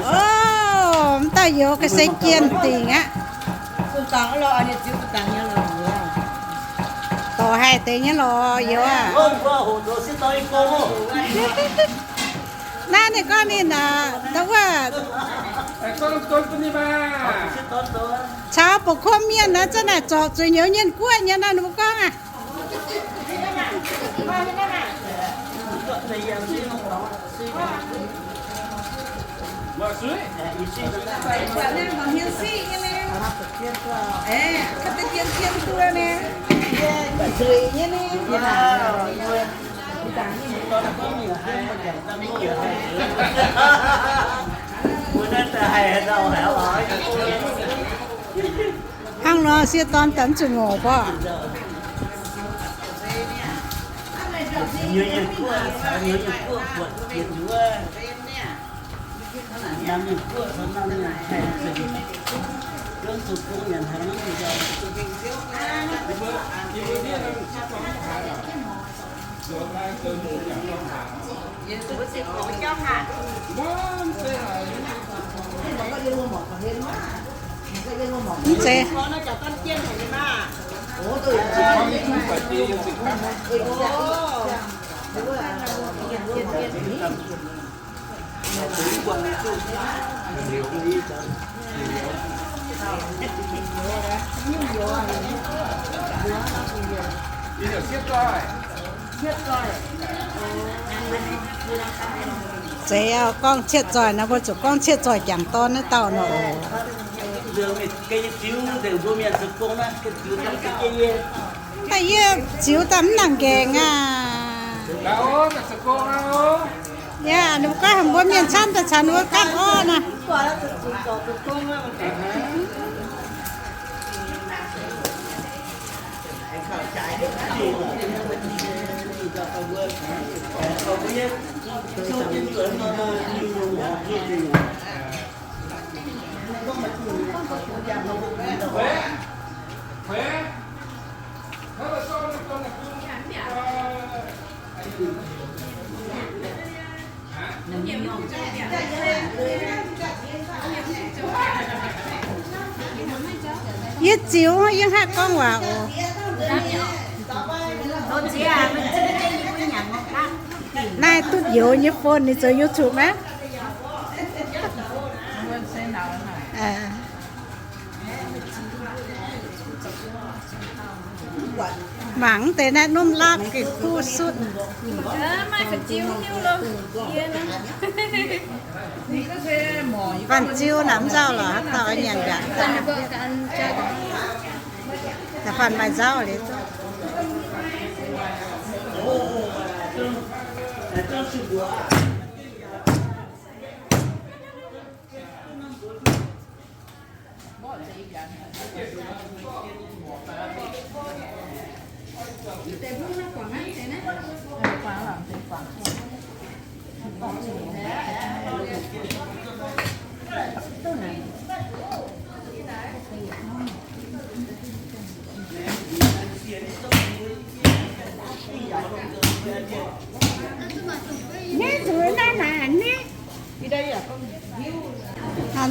O, mv dauh youz ga'sie jien dingc aqv. Dorc haih deix nyei lorqc, youz aac. Naaiv ninh gorngv ninh aac, ndau wuov, caux bouc kuov mienh naaiv za'naaic zorc zuqc nyouz nyienh guoqv nyei nor, ninh mbuo gorngv aac. Hnangv nor sieqv dorn daaih mv zuqc ngorc baac. Mv zeiz. Zeiz gorngv cietv zoih nor, mbuo zuqc gorngv cietv zoih jangc dorn naaiv dauh nor. Da'yie ziux daaih mv nangc nqaengc aqv. Yaac ninh mbuo gorngv mbuo mienh camv daaih caux ninh mbuo gapv orv nor. Yie ziux, yie hnangv gorngv waac oc. Naaiv duqv youz nyei phone, ninh zoux YouTube maiv? Mangc deix naaiv numh laapv gec kuv sutv. Faanh ziu naaic mv nzauh lorqc, haaix dauh nyanc yaac daaih faanh maaih nzauh liuz.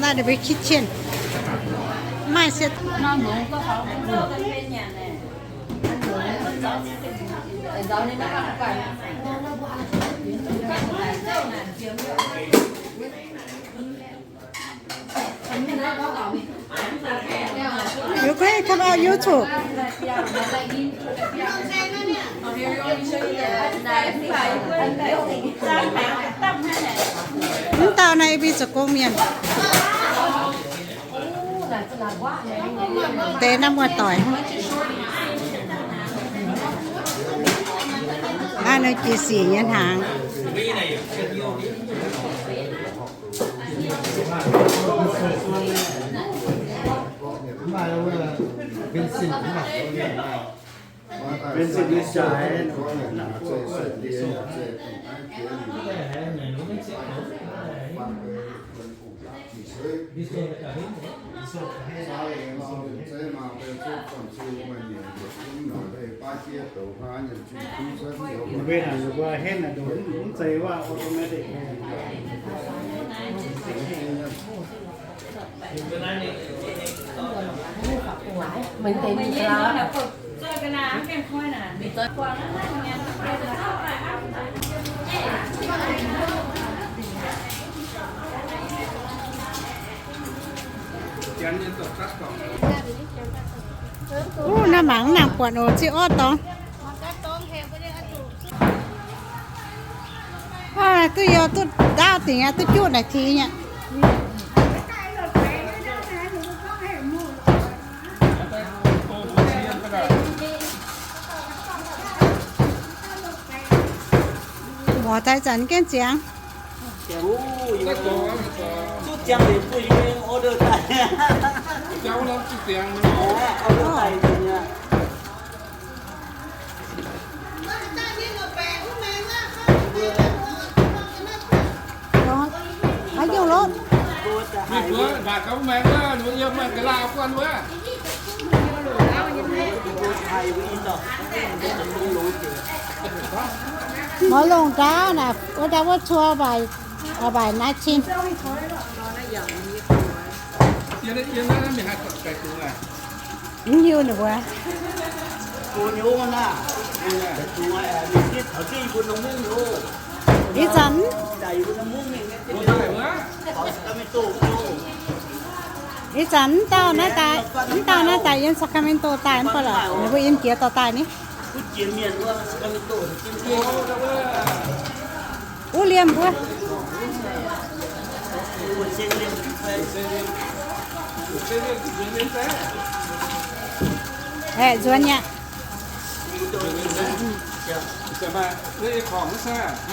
Naaiv ninh mbuo kitchen. Maaih se You can come out YouTube. Mv dauh naaiv yie mbuo zoux gong mienh. Deix naaiv muoz-doic. Naaiv ninh jiex sic nyei hnaangx. Ninh mbuo naaic ninh mbuo henv naaic ndoqc mv zeiz wuov automatic. Uv, naaiv mangc nangc buatc oc, ziqv orv dorngx. Aa, duqv youz duqv ndaauv dingc aqv, duqv juqv naaic tix nyei. Mborqc daaih zanc jienv ziangx. Haaix nyungc lorqc? Maiv longc ndaauv naaic, wuov ndaauv wuov cuo mbaaic, mbaaic naaiv cin. Mv hiuv ninh mbuo. Ih zanc, ih zanc mv dauh naaiv daaih, mv dauh naaiv daaih yiem Sacramento daaih mv baac lorqc, ninh mbuo yiem jiex dorh daaih ni. Wuov liemh mbuo. Aeqv, nzuonx nyei.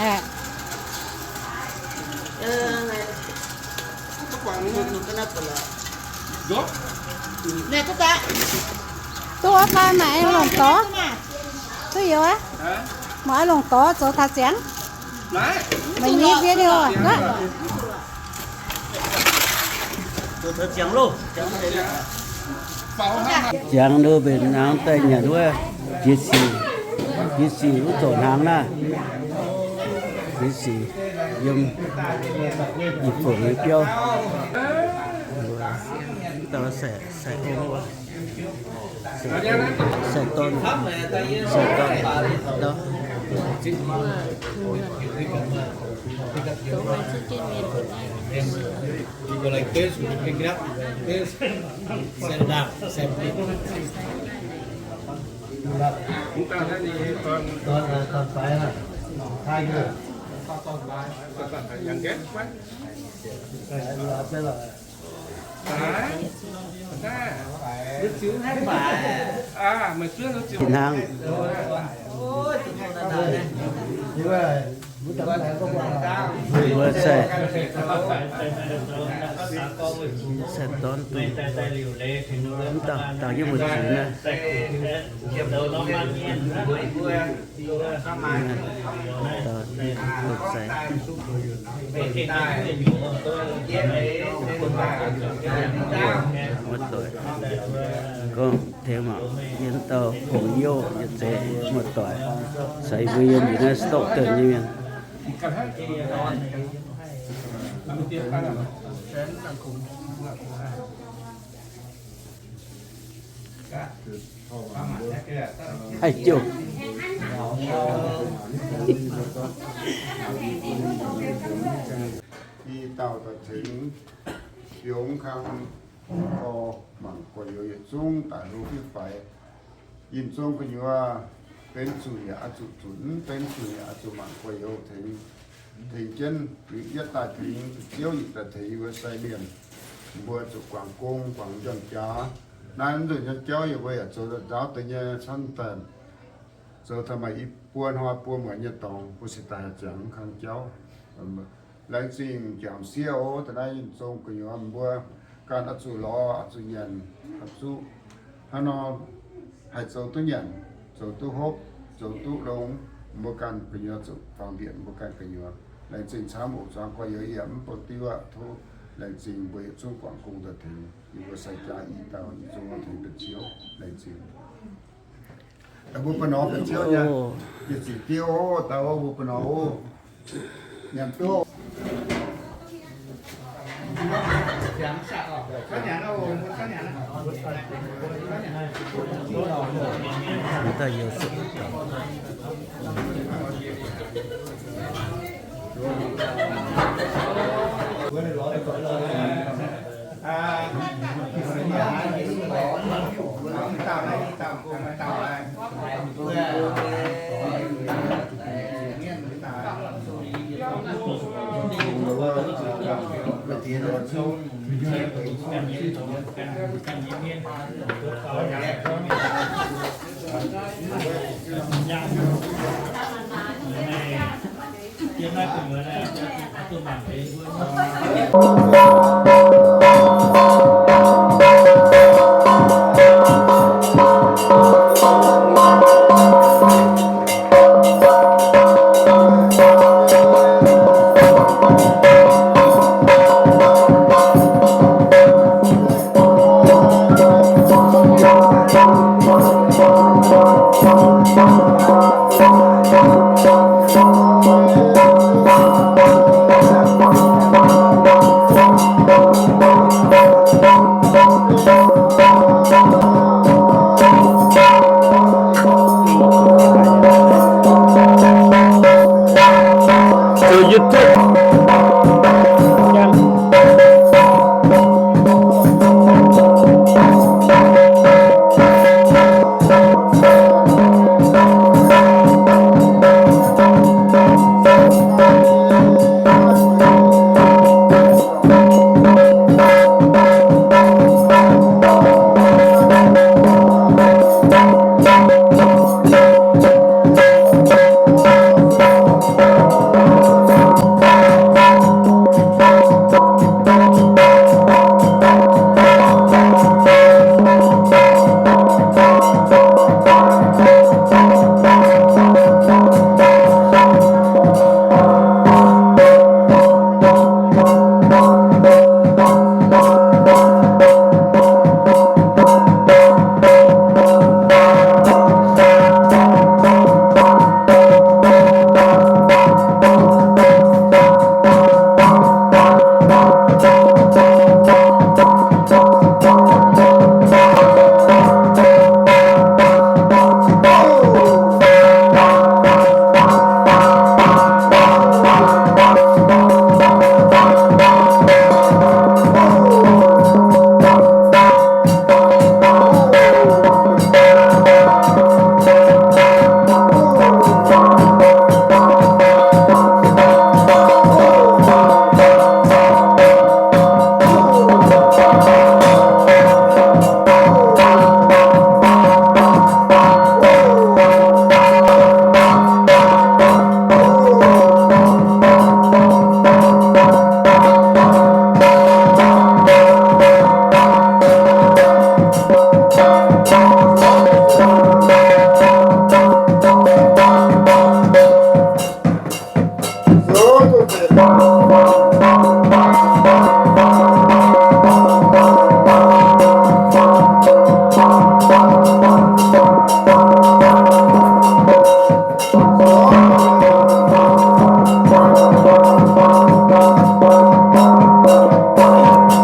Aeqv. Duqv wuov fai maaih aengx longc dorz? Duqv youz aqv. Maaih aengx longc dorz zoux taux ziangx. Meih nyei video aqv. Ziangx nor mbenc hnaangx daaih nyanc wuov, jiex sic, jiex sic wuov zorc hnaangx naaiv. Jiex sic yiem i fongc nyei biauv. Dauh se, se, se dorn, se dorn, dauh. Hnangv. Mbuo sai, sai dorn duqv mv dangh, dangh yiem mbu'ziex naaiv. Dorn, dorn sai. Muoz-doic gorngv tengx mangc yiem dauh fongc youh yietc zeiz muoz-doic, sai mbuo yiem United States nyei mienh. Haih jouh. I dauh daaih tengx biongz kang gorx mangc gorx-youz yietc zungv daaih hlo fiev faix. Yinh zong gu'nyuoz benx zuqc yaac oix zuqc zunc, mv benx zuqc yaac oix zuqc mangc gorx-youz tengx. Tengx jienv, yietv daaih tengx ziouv, yietc daaih tengx wuov sai mienh. Mbuo zuqc guangc gong, guangc njorn jaax. Naaiv mv nzunc nyei jauv yie mbuo yaac zoux nzaaux deix nyei camv daaih, zoux daaih maaih i buo hnoi buo muonz nyei dorngx, mbuo cingx daaih ziangx kang jauv. Laengz zingh jangc sieqv oc. Da'naaiv yinh zong gu'nyuoz mbuo ganh oix zuqc lorz, oix zuqc nyanc, oix zuqc hnangv nor haih zoux duqv nyanc, zoux duqv hopv, zoux duqv longx. Mbuo ganh gu'nyuoz zuqc fangx mbienc mbuo ganh gu'nyuoz. Laengz zingh camv oc. Zuangx gorx-youz yie mv baac diuv aqv. Tov laengz zingh mbuo yietc zungv guangc gong daaih tengx yie mbuo sai jaax i dauh, yie zungv tengx deix ziouv. Laengz zingh. Mbuo ba'nor ga'ziouv nyei, yietc ziepc diuv oc, dauh oc, mbuo ba'nor oc. Nyanc duqv.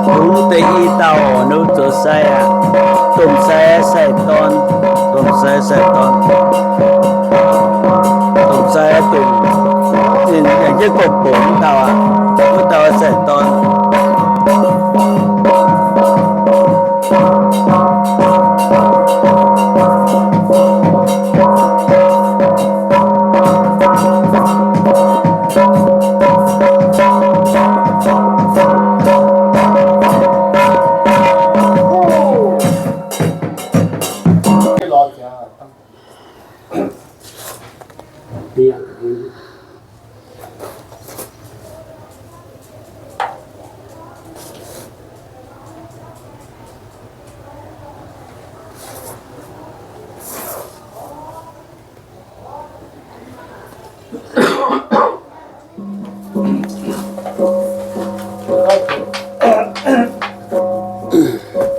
Dongh deix i dauh nu zoux sai aqv. Domh sai sai-dorn, domh sai sai-dorn, domh sai domh, ninh yaac jienv gong-bouc wuov dauh aqv. Wuov dauh sai-dorn.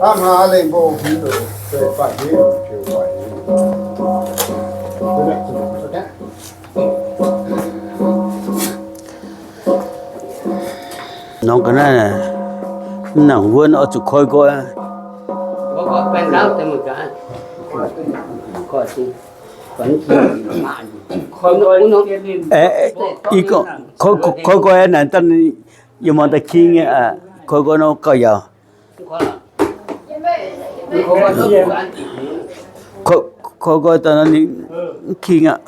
Hnangv naaiv lengh mbuo huin loc se baac hiuv, ziouc baac hiuv. Nongx ga'naaiv, mv nangc wuonv oix zuqc koi nqoi. Koi nqoi naaic daaih, yie muangx daaih king nyei, koi nqoi nor gauh yaauc. Koi nqoi daaih nor ninh mv king aqv.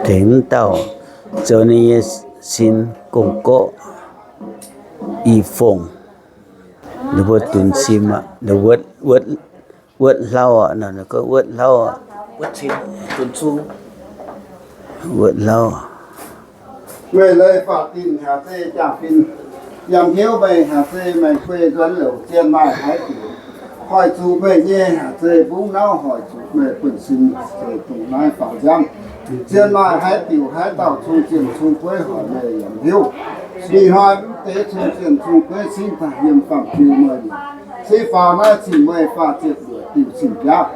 Tengx dauh zoux ninh nyei sin gong-gorqv i fongc, ninh mbuo dunx sim aqv, wuotv hlauv aqv, wuotv hlauv aqv, wuotv hlauv. Meih leiz faah dinh haaix zeiz jaa-fin, yiem hnyouv meih haaix zeiz maengx guei nzuonx louc zien maaih haaix diuc, hoic zuqc meih nyei haaix zeiz mbungv nauv, hoic zuqc meih buonv-sin zeiz dongh naaiv faaux nziaamv. Zien maaih haaix diuc haaix dauh cung zienh cung gueiv hoic meih yaac hiuv. Ih hnoi mv deix cung zienh cung gueiv cingv daaih yiem faam-biu meih, cingv faaux naaiv cing meih faah ziepc luoqc diuh cing biaav.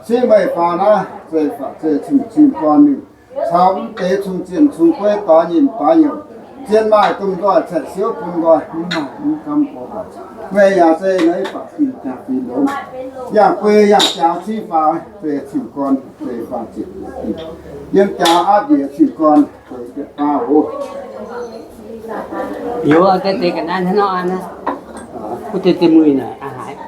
Cingv meih faaux naaiv zeiz faah zeiz cing cing gorn mingh, caux mv deix cung zienh cung gueiv doix nyinh doix nyouc, zien maaih domh nzoih caeqv siouv bun nqoi, mv maaih mv gaamv gorx. Meih yaac zeiz naaiv faah fingx jaa-fin longx. Yangh guei yangh jaaux cingv faaux zeiz cing gorn zeiz faah ziepc luoqc diuh. Yiem jaaux aapv njiec cing gorn zeiz bietv baav oc. Liuz deix ga'naaiv hnangv nor an, wuov deix deix muic naaic, aa, haaix.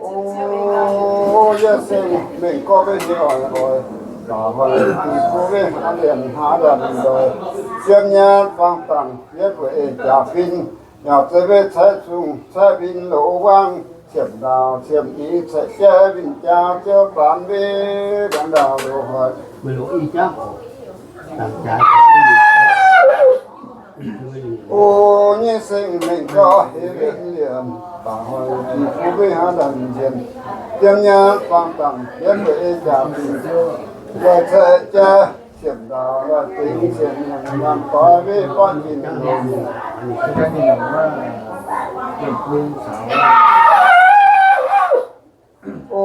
O, yie se mengh gorngv mbuo nyei oix, oix baac hoic dingc bun mbuo mingh hnangv liemh hnangv liemh nzoih. Yiem nyaanh fangx dangc yie mbuo ei jaax-fin, yaac zeiz mbuo caaiv zungh caaiv win loz-wangv, ciemh ndaauh ciemh i caeqv jaiv win jaa ziouv baamz mbuo ndaangc ndaauh loz-hoic. O nyei seng mengh gauh heix mbenc liemh, baac hoic dingc bun mbuo hnangv ndanc nzienh. Yiem nyaanh fangx dangc yie mbuo ei jaax-fin, loz-caeqv jaiv ciemh ndaauh loz-dingx ciemh nyanc nyaanh doix mbuo buangv jiex longx. O,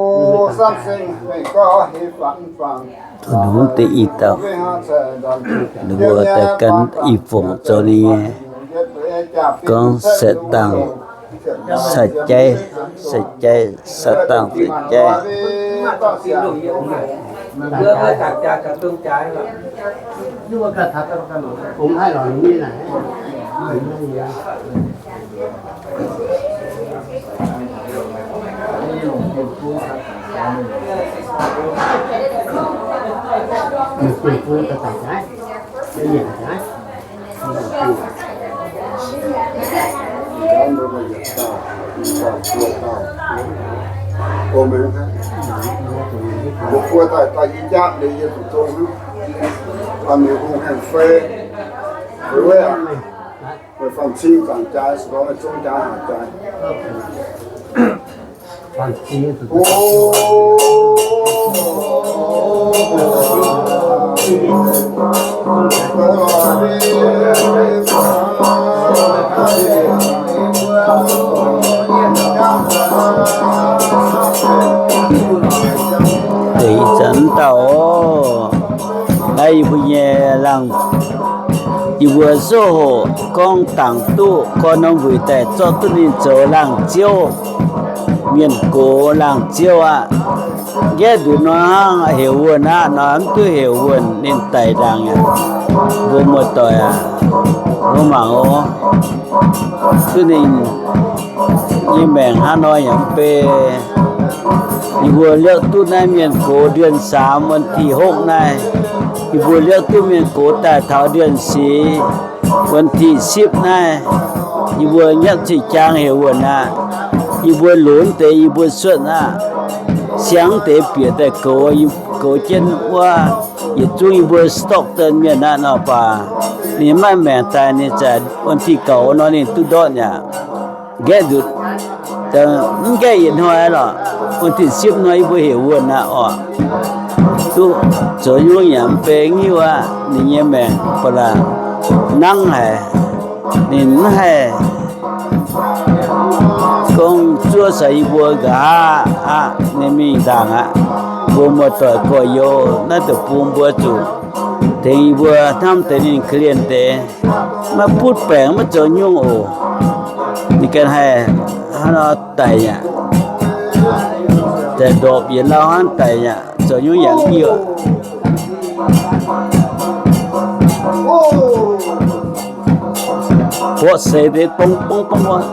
samv seng mengh gauh heix fanx fangx. Tov nungx deix i dauh, ninh mbuo daaih gan i fongc zoux ninh nyei, gorngv setv dangh, setv jaiv, setv jaiv, setv dangh, setv jaiv. Mbuo buo daaih, daaih i jaav liuz yie zuqc zong hnangv. Ninh hungh aengx fei, fei wuov aqv. Meih fam-cing zaangc jaaix, se gorngv meih zong jaaix haaix jaaix. Deix zanc dauh oc, naaiv yie mbuo nyei laangz, yie mbuo souv hoc gorngv dangc duqv gorn norm wuic daaih zorqv duqv ninh zoux laangz ziouv. Mienh gox laangh ziouv aqv. Nqaeqv nduqc nor hnangv heuc wuonh aqv nor, mv duqv heuc wuonh, ninh daic ndaangc aqv. Mbuo muoz-doic aac, mbuo mangc oc. Duqv ninh nyei maengc hnangv nor yaac mv bei. Yie mbuo liouv duqv naaiv mienh gox เดือนสาม วันที่หก naaiv, yie mbuo liouv duqv mienh gox daaih taux เดือนสี่ วันที่สิบ naaiv, yie mbuo nyatv ziqc jaang heuc wuonh aqv. Yie mbuo lunx deix yie mbuo cuotv aqv. Siang deix bieqc daaih goux, goux jienv wuov, yietc zungv yie mbuo สต็อกเกอร์ mienh aqv nor baac, ninh maiv maengc daaih, ninh zanc วันที่เก้า nor ninh duqv ndortv yaac nqaeqv nduqc. Mv nqaeqv yietc hnoi lorqc, วันที่สิบ hnoi yie mbuo heuc wuonh aqv oc. Duqv zoux nyungc yaac mv bei nyiuv aqv. Ninh nyei maengc ba'laqc nangv haic. Ninh mv haih gorngv zuov caux yie mbuo nqa'haav aqv. Ninh mingh ndaangc aqv. Mbuo muoz-doic gorx-youz naaiv deic-bung mbuo zuqc tengx yie mbuo hnamv deix ninh korv-lienh deix. Maiv butv baengc maiv zoux nyungc oc. Ninh ganh haih hnangv nor daic yaac, daic ndorpc yietc lauh hnangv daic yaac zoux nyungc yaac mv yieqc. Mborqv seix deix bong bong bong oc.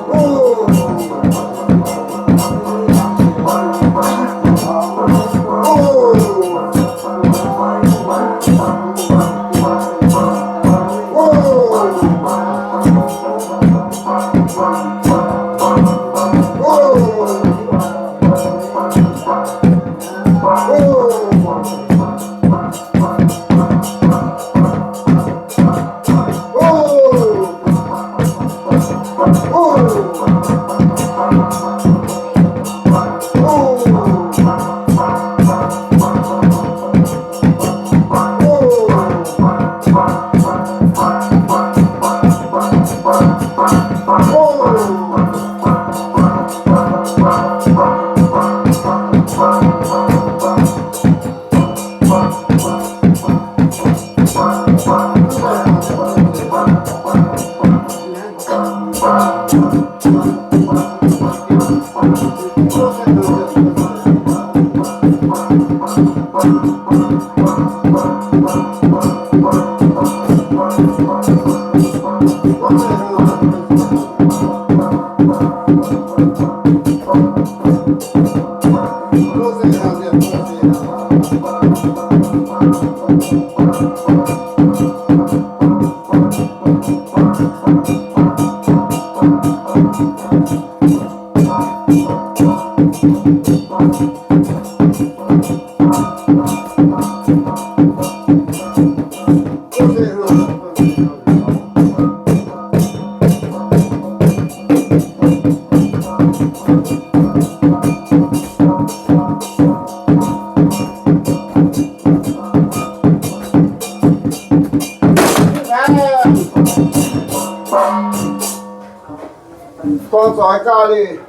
Gorngv zoix gaav liuz,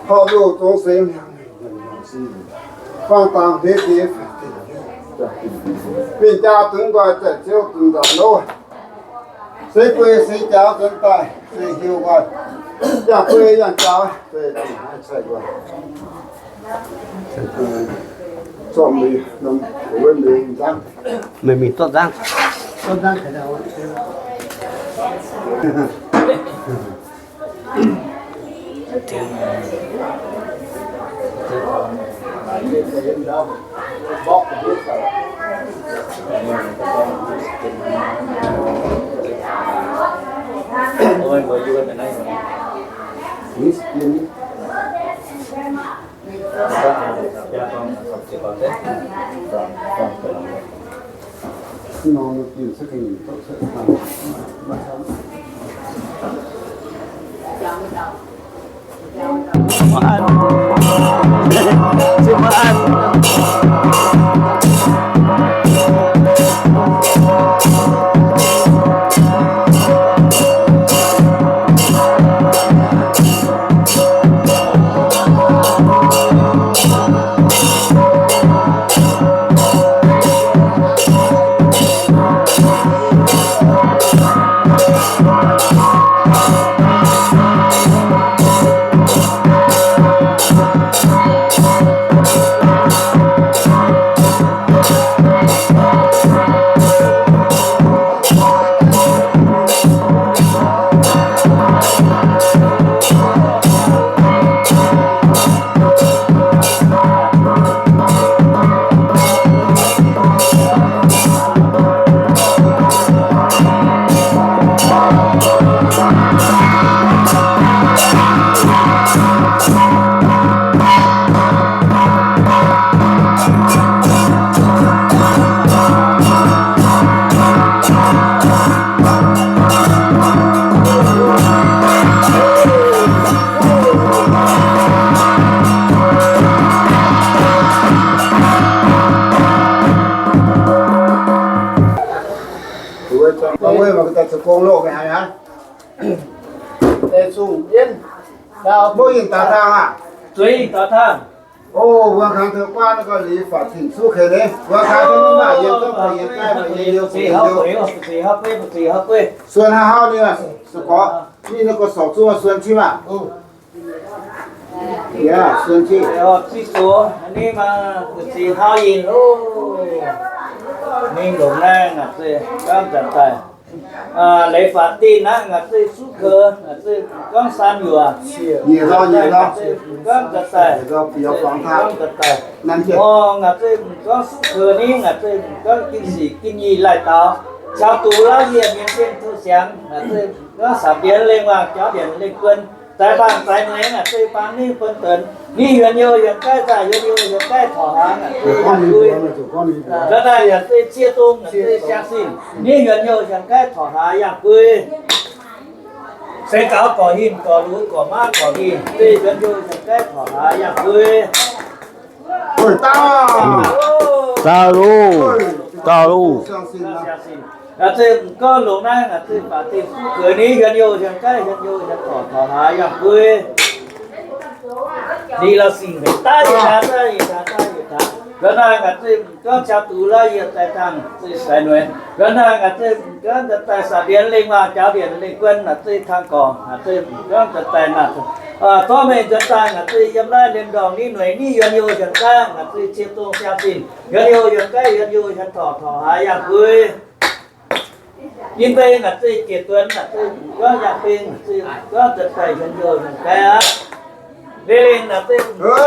horpc loz zong seix hnyangx, faang dangx hleix diex, bienh jaa dungz nqoi, za'gengh ziouv dungz nzaanx loh, seix guei seix jaaux nzuonx daaih, seix hiuv nqoi, yangh guei yangh jaaux, seix dingc haaix cai nqoi. Meih mingh zorqv nzangv. Mbuo yinh daaih tangh aqv. Zueiz yinh daaih tangh. O, wuov kangx taux guaav naaiv gorngv liuz faatv dinh suqv keix nyei. Wuov kangx taux mv maaih yiem gorngv ba'yietc daaih, ba'yietc liuz, ba'yietc liuz. Suonc haaix hauv ninh, se gorngv ninh naaiv gorngv sorc zuqv suonc jienv maah. Yaac suonc jienv. Ninh longc naaiv ngaanc zeiv gorngv daaih daaih. Leiz faatv dinh naaiv ngaanc zeiv suqv keix, ngaanc zeiv gorngv san yuoqc. Gorngv daaih daaih, gorngv daaih daaih. Orv, ngaanc zeiv gorngv suqv keix ni, ngaanc zeiv gorngv gin sic gin nyic lai-daaux, caux duqv laav yie mienh sienh touv siangx, ngaanc zeiv gorngv sac mbienx lengh waangh, jauv mbienx lengh guon, zaaix faanh zaaix mueiz, ngaanc zeiv baan mingh buonv duonx, ninh yuonx youh yuonx gaeqv, zaah yuonx youh yuonx gaeqv, torqv hlaax ngaanc zeiv yangh guei. Ndortv daaih ngaanc zeiv cie dongh, ngaanc zeiv siang-zinh, ninh yuonx youh yuonx gaeqv, torqv hlaax yangh guei. Seix gaux gorqv-hinh, gorqv-lux, gorqv-maqv, gorqv-ginh, zeiv yuonx youh yuonx gaeqv, torqv hlaax yangh guei. Daaih loh, daaih loh. Ngaanc zeiv m'nqorngv longc naaiv ngaanc zeiv faatv dinh suqv keix ni, yuonx youh yuonx gaeqv, yuonx youh yuonx torqv, torqv hlaax yangh guei. Ninh la'singx daaih yietc hlaax, daaih yietc hlaax, daaih yietc hlaax. Ndortv naaiv ngaanc zeiv m'nqorngv caux duqv laav yie daaih tangh zeiv saix mueiz. Ndortv naaiv ngaanc zeiv m'nqorngv daaih daaih sac mbienx lengh waangh, jauv mbienx lengh guon, ngaanc zeiv tangh gorngv, ngaanc zeiv m'nqorngv daaih daaih naaic. Tov meih nzuonx daaih ngaanc zeiv yiem naaiv liemh ndorngx ni mueiz, ninh yuonx youh yuonx gaeqv, ngaanc zeiv cie dongh siang-zinh, yuonx youh yuonx gaeqv, yuonx youh yuonx torqv, torqv hlaax yangh guei. Yinh mbei ngaanc zeiv jiex duonx, ngaanc zeiv m'nqorngv yangh beng, ngaanc zeiv m'nqorngv daaih daaih yuonx youh yuonx gaeqv aqv. Leiz lengh ngaanc zeiv m'nqorngv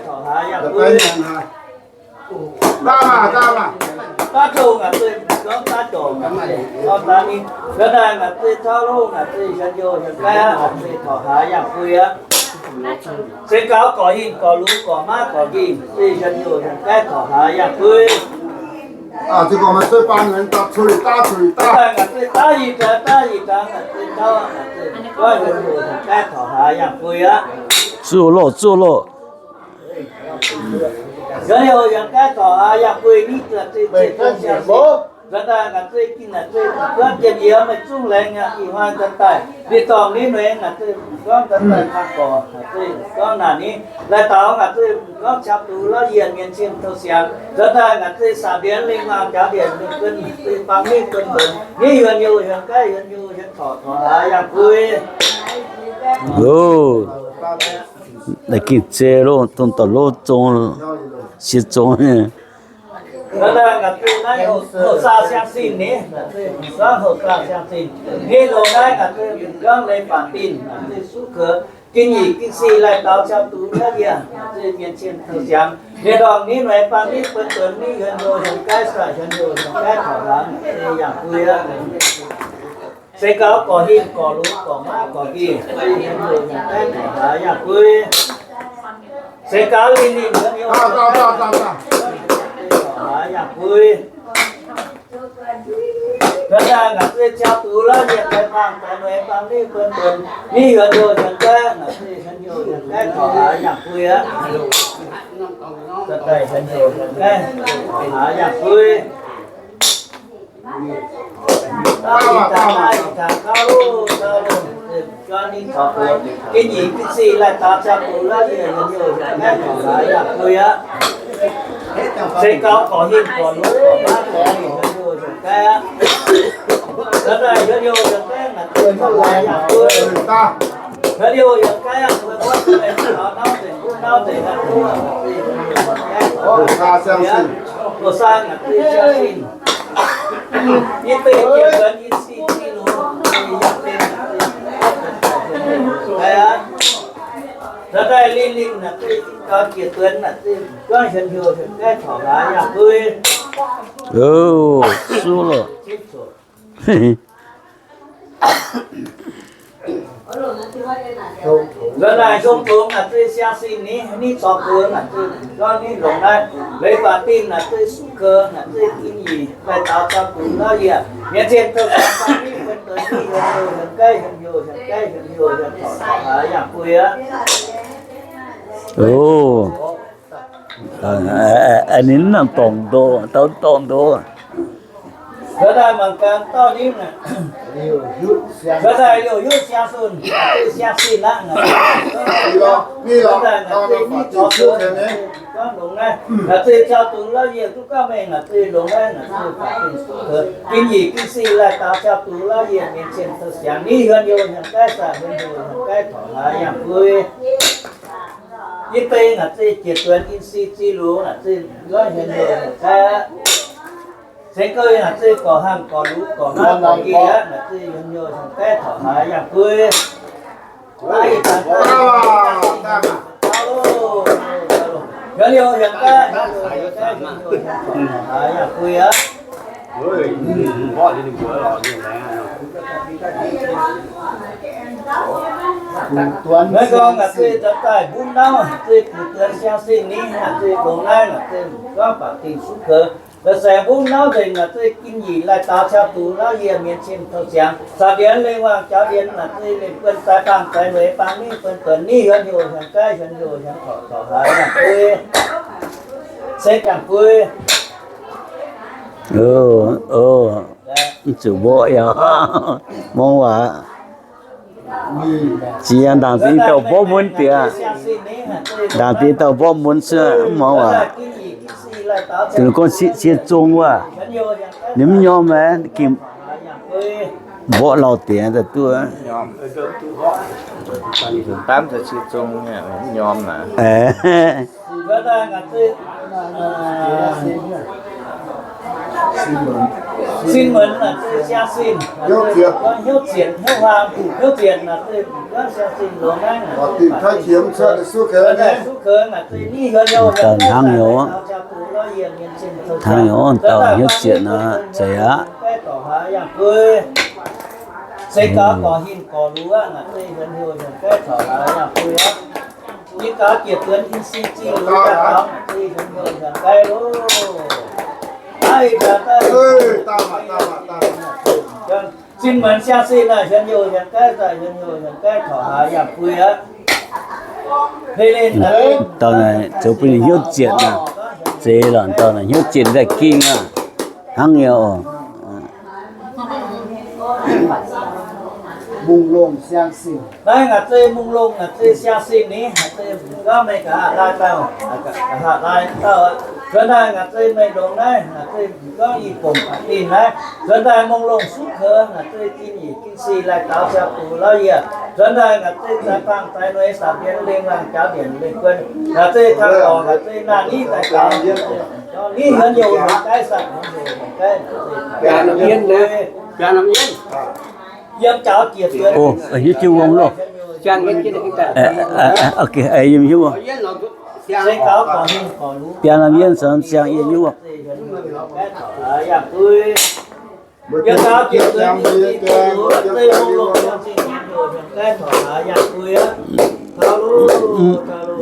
torqv hlaax yangh guei. Daav tong ngaanc zeiv m'nqorngv daav dorngc, m'nqorngv daav ninh. Ndortv naaiv ngaanc zeiv tauv loh, ngaanc zeiv yuonx youh yuonx gaeqv aqv, ngaanc zeiv torqv hlaax yangh guei aqv. Seix gaux gorqv-hinh, gorqv-lux, gorqv-maqv, gorqv-ginh, zeiv yuonx youh yuonx gaeqv, torqv hlaax yangh guei. Daav yietc daaih, daav yietc daaih, ngaanc zeiv tauv, ngaanc zeiv m'nqorngv yuonx youh yuonx gaeqv, torqv hlaax yangh guei aqv. Zuov loh, zuov loh. Yuonx youh yuonx gaeqv, torqv hlaax yangh guei ni, zeiv zeiv zeiv siang-zinh. Ndortv daaih ngaanc zeiv gin, ngaanc zeiv m'nqorngv jiem yiem, maiv zungv laengz aqv, ih hnoi daaih daaih. Liuz dorngc ni mueiz ngaanc zeiv m'nqorngv daaih daaih tangh gorqv, ngaanc zeiv m'nqorngv naaic ni. Lai-daaux ngaanc zeiv m'nqorngv caux duqv laav yie mienh sienh touv siangx. Ndortv daaih ngaanc zeiv sac mbienx lengh waangh, jauv mbienx lengh guon, ngaanc zeiv baan mingh buonv duonx, ninh yuonx youh yuonx gaeqv, yuonx youh yuonx torqv, torqv hlaax yangh guei. Naaiv gengh zeiz loh, dongh dorh loh zong, siex zong. Ndortv daaih ngaanc zeiv naaiv houh saah siang-zinh ni, ngaanc zeiv m'nqorngv houh saah siang-zinh. Ninh longc naaiv ngaanc zeiv m'nqorngv leiz faatv dinh, ngaanc zeiv suqv keix, gin nyic gin sic lai-daaux caux duqv laav yie, ngaanc zeiv mienh sienh touv siangx. Liuz dorngc ni mueiz baan mingh buonv duonx, ninh yuonx youh yuonx gaeqv, saah yuonx youh yuonx gaeqv, torqv hlaax yangh guei aqv. Seix gaux gorqv-hinh, gorqv-lux, gorqv-maqv, gorqv-ginh, zeiv yuonx youh yuonx gaeqv, torqv hlaax yangh guei. Seix gaux lingh ninh yuonx youh yuonx gaeqv, torqv hlaax yangh guei. Ndortv daaih ngaanc zeiv caux duqv laav yie daaih tangh daaih mueiz baan mingh buonv duonx, ninh yuonx youh yuonx gaeqv, ngaanc zeiv yuonx youh yuonx gaeqv, torqv hlaax yangh guei aqv. Daaih yuonx youh yuonx gaeqv, torqv hlaax yangh guei. Seix gaux gorqv-hinh, gorqv-lux, gorqv-maqv, gorqv-ginh, yuonx youh yuonx gaeqv aqv. Ndortv daaih yuonx youh yuonx gaeqv, ngaanc zeiv torqv hlaax yangh guei. Yuonx youh yuonx gaeqv aqv, mbuo gorngv daaih taux nauv nzengc, nauv nzengc, ngaanc zeiv yuonx youh yuonx gaeqv, torqv hlaax yangh guei aqv. Houh saah ngaanc zeiv siang-zinh. Yie deix jiex duonx, yie sic ziqv longx, yie yangh Ninh naaic zuqc gaux jiex duonx naaic zuqc gorngv hien heuc hien gaeqv taux haaix yangh guei. Suv loh. Nzuonx naaic hiong tongx naaic zuqc siang sin ni, ni corc gox naaic zuqc gorngv ni longx naaiv. Leiz baac dingh naaic zuqc suv kouv naaic zuqc ginv yic daaih daaux ziangh dungz naaiv yie mienh cien douh siangx ni hien deix ni hien heuc hien gaeqv, hien heuc hien gaeqv, hien heuc hien taux haaix yangh guei aqv. Ninh mv nangc dorngc ndoqc, dorngc ndoqc. Nzuonx daaih mangc gaax dauh ninh, nzuonx daaih youc hiuv siang sin, siang sin aqv. Nzuonx daaih naaic zuqc ni corc gox, gorngv longx naaiv, naaic zuqc ziangh dungz naaiv yie duqv gorngv mengh naaic zuqc longx naaiv, naaic zuqc baac dingh suv kouv ginv yic ginv sin daaih daaux ziangh dungz naaiv yie mienh cien douh siangx ni hien heuc hien gaeqv, hien heuc hien gaeqv taux haaix yangh guei. Yie deix naaic zuqc jiex duonx in si zi lux naaic zuqc gorngv hien heuc hien gaeqv. Seix gouv naaic zuqc gorqv hangh gorqv lux gorqv haav gorqv nqi aqv, naaic zuqc hien heuc hien gaeqv taux haaix yangh guei. Hien heuc hien gaeqv, hien heuc hien gaeqv taux haaix yangh guei aqv. Naaiv gorngv naaic zuqc nzuonx daaih mbungv nauv, zuqc bungx duonx siang sin ni, naaic zuqc longx naaiv, naaic zuqc gorngv baac dingh suv kouv. La'saengx mbungv nauv nzengc, naaic zuqc ginv yic lai daaux ziangh dungz naaiv yie mienh cien douh siangx. Saaux ndienx lengh waangc jaux ndienx, naaic zuqc lengh buonc zaaix baamh zaaix mueiz baamh mingh buonc duonx ni hien heuc hien gaeqv, hien heuc hien taux haaix yangh guei. Se yangh guei. Mv zuqc mborqv yaac mongv waac. Ziex ndaangc ziex dauh mborqv mun diex, ndaangc ziex dauh mborqv mun se mv mongv waac. Dongh gorngv cie zong wuov, ninh mv nyorm, gengh mborqv lauh diex daaih duqv. Sin muonz naaic zuqc siang sin, hnyouv zietc, hnyouv haam, hnyouv zietc naaic zuqc siang sin longx naaiv. Hnangv nyouz, hnangv nyouz dauh hnyouv zietc naaic zeiz aqv. Se gaux gorqv hinh gorqv luv naaic zuqc hien heuc hien gaeqv taux haaix yangh guei aqv. Yie gaux jiex duonx in si zi luv daaih gaux naaic zuqc hien heuc hien gaeqv loh. Sin muonz siang sin naaic hien heuc hien gaeqv daaih, hien heuc hien gaeqv taux haaix yangh guei aqv. Dauh naaic zoux bun ninh hnyouv zietc naaic, zeiz lorqc. Dauh naaic hnyouv zietc daaih ging aqv. Hnangv nyei oc. Mungh longh siang sin. Naaiv ngaatc zei mungh longh, ngaatc zei siang sin ni, ngaatc zei gorngv meih nqa'haav laai dauh, nqa'haav laai dauh aqv. Nzuonx daaih ngaatc zei meih longx naaiv, ngaatc zei gorngv ih bungx baac dinh naaiv. Nzuonx daaih mungh longh suv kouv, ngaatc zei ginv yic ginv sin laih daaux ziangx dungz lauv yie. Nzuonx daaih ngaatc zei zaaix baamh zaaix nueiz saatc mbienx lengh laangh jaauv mbienx lengh guon, ngaatc zei tangx gorx, ngaatc zei naanh niv daaih gaux. Niv hnyouv youh hnyouv gaeqv saatc hnyouv youh hnyouv gaeqv. Yiem jaauv jiex duonx. Hiuv jienv wuom loh. Yiem hiuv wuom. Biaa norm yiem siang yiem hiuv wuom.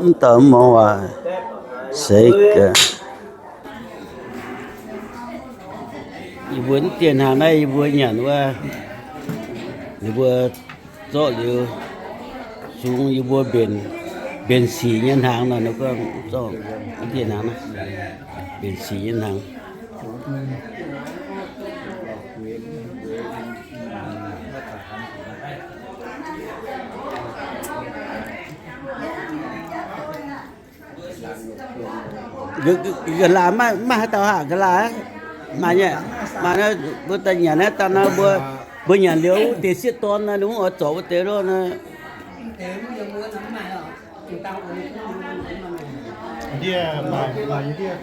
Mv dauh mv mouz waac, seix gaax. Yie mbuo mv dieh hnaangx naaiv yie mbuo nyanc wuov, ninh mbuo zorqv liuz sung yie mbuo mbenc, mbenc sic nyei hnaangx nor, ninh gorngv zorqv mv dieh hnaangx naaiv, mbenc sic nyei hnaangx. Ga'laac maiv haaix dauh haac ga'laac, maaih nyei, maaih naaiv mbuo daaih nyanc naaiv daaih nor, mbuo nyanc liuz wuov deix sieqv dorn naaiv, ninh mbuo oix zorc wuov deix loh naaiv. Ndie, maaih, maaih ndie.